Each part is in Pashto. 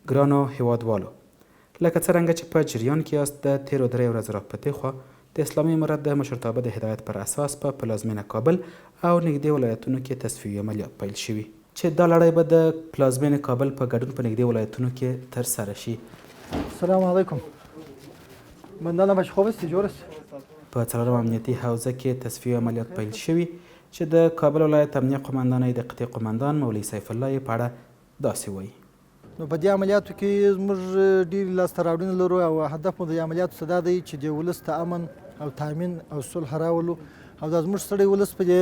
ګرانو هیوادوالو! لکه څرنګه چې په جریان کې یاست د تیرو دریو ورځو راپدیخوا د اسلامي امارت د مشرتابه د هدایت پر اساس په پلازمینه کابل او نږدې ولایتونو کې تصفیوي عملیات پیل شوي، چې دا لړۍ به د پلازمینې کابل په ګډون په نږدې ولایتونو کې ترسره شي. سلام علیکم مننه باش خوب هستی جور هستی. په څلورمه امنیتي حوزه کې تصفیوي عملیات پیل شوي، چې د کابل ولایت امنیه قوماندانۍ د قطعې قوماندان مولوي سیف الله یې په اړه داسې وايي. نو په دې عملیاتو کې زموږ ډېرې لاسته راوړنې لرو او هدف مو د عملیاتو څخه دا دی چې د ولس ته امن او تامین او صلح راولو او دا زموږ ستړی ولس په دې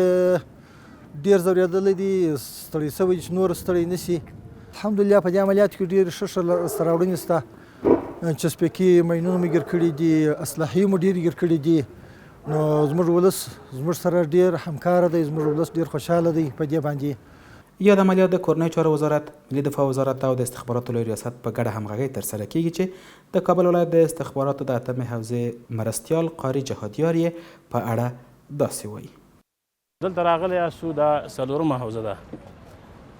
ډېر ځورېدلی دی، ستړی شوی چې نور ستړی نه شي. الحمدلله په دې عملیاتو کې ډېرې ښه ښه لاسته راوړنې شته، چسپکي ماینونه مو ګیر کړي دي، اسلحې مو ډېرې ګیر کړي دي. نو زموږ ولس زموږ سره ډېر همکاره دی، زموږ ولس ډېر خوشحاله دی په دې باندې. یاد عملیات د کورنیو چارو وزارت، ملي دفاع وزارت او د استخباراتو لوی ریاست په ګډه همغږۍ ترسره کېږي چې د کابل ولایت د استخباراتو د اتمې حوزې مرستیال قاري جهادیار یې په اړه داسې وايي. دلته راغلی یاستو دا څلورمه حوزه ده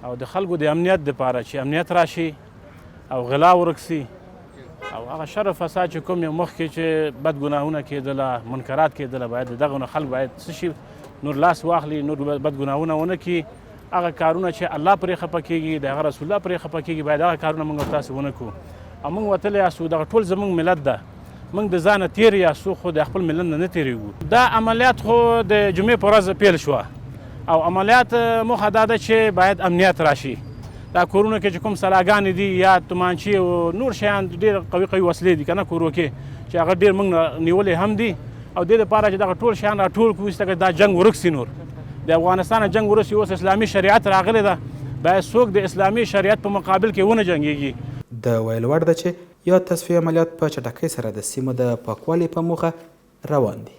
او د خلکو د امنیت دپاره چې امنیت راشي او غلا ورک سي او هغه شر او فساد چې کوم یو مخکې چې بد ګناهونه کېدله، منکرات کېدله، باید دغه نه خلک باید څه شي نور لاس واخلي، نور بد ګناهونه ونه کړي. هغه کارونه چې الله پرې خپه کېږي، د هغه رسول الله پرې خپه کېږي، باید هغه کارونه موږ تاسو ونه کړو. او موږ وتلی یاستو، دغه ټول زموږ ملت ده، موږ د ځانه تیر یاستو خو د خپل ملت نه نه تیریږو. دا عملیات خو د جمعې په ورځ پیل شوه او عملیات موخه دا ده چې باید امنیت راشي. دا کورونو کې چې کوم سلاګانې دي یا تومانچې او نور شیان ډېر قوي قوي وسلې دي کنه کورو کې چې هغه ډېر موږ نیولې هم دي او دې لپاره چې دغه ټول شیان راټول کړو چې دا جنګ ورک سي، نور د افغانستان جنګ ورک سي. اوس اسلامي شریعت راغلی ده، باید څوک د اسلامي شریعت په مقابل کې ونه جنګیږي. د ویلو وړ ده چې یاد تصفیوي عملیات په چټکۍ سره د سیمو د پاکوالي په موخه روان دي.